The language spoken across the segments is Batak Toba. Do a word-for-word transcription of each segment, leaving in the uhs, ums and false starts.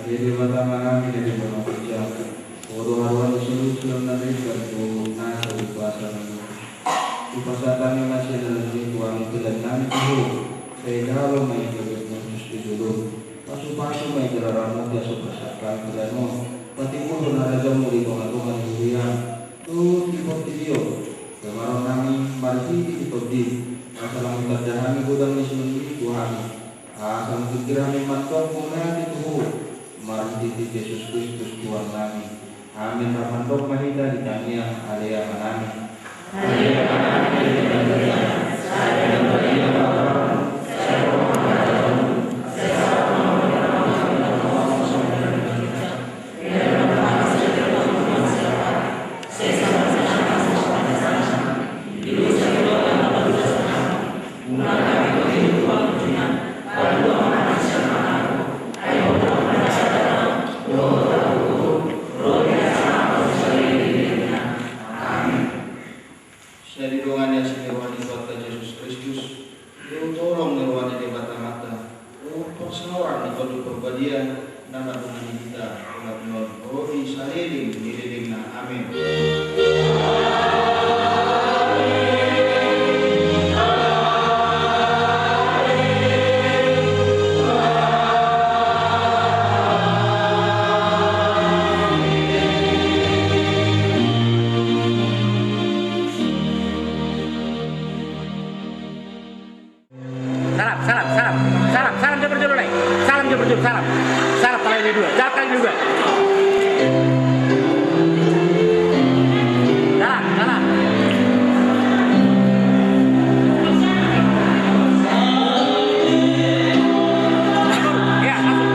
Debata Amanami na di banua ginjang, Ho do haroan ni solu sian na denggan dohot na so di kuasa na luhut. Hupasahat hami ma sian na lelengmi tu hami pelean nami tu Ho. Sai jalo ma i gabe muncus di jolo. Pasupasu ma i jala ramoti asa hupasahat hami pelean on. Patimbulhon harajaonmu di tongatonga ni huria. Tu di portibi on. Jamaron nami marhite di tondim. Asa lam hutanda hami godang ni soluanmi tu hami. Asa mangkirkir hami mandok mauliate tu Ho, marhite Jesus Kristus Tuhannami. Amen. Rap mandok ma hita di tangiang Ale Amanami. Sai didongani asi ni roha ni Tuhanta Jesus Kristus, dohot holong ni roha ni Debata Amanta, dohot parsaoran ni Tondi Parbadia, na mandongani hita, olat ni on ro di saleleng ni lelengna. Amen. Salam, salam, salam. Salam, salam jolo, jolo, lai. Salam jolo, jolo, salam. Salam, kali ini dua. Salam, kali ini dua. Salam, salam. Ya, masuk.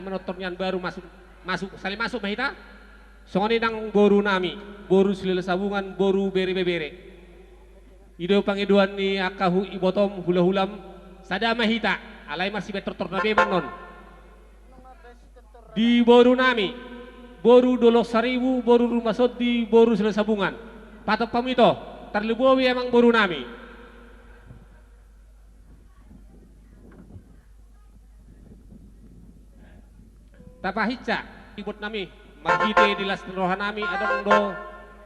manortor nian baru masuk, masuk, sali masuk ma hita. Songon i nang boru nami, boru Silalahi Sabungan, boru bere ibebere. I do pangidoan ni angka hu-, ibotom, hulahulam, sada ma hita, alai marsibaen tortorna be annon. Di boru nami, boru Dolok Saribu, boru Ruma Sondi, boru Silalahi Sabungan. Patok pamito, tarlumobi amang boru nami. Tapahinsa, ibot nami, marhite di las ni roha nami, adong do,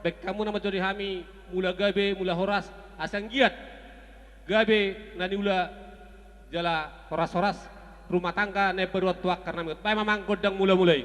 baen hamu na manjou di hami, mula gabe, mula horas, asa anggiat, gabe, na niula, jala horas-horas, rumah tangga, na baru tu angka nami, baen ma amang gondang mula-mula i.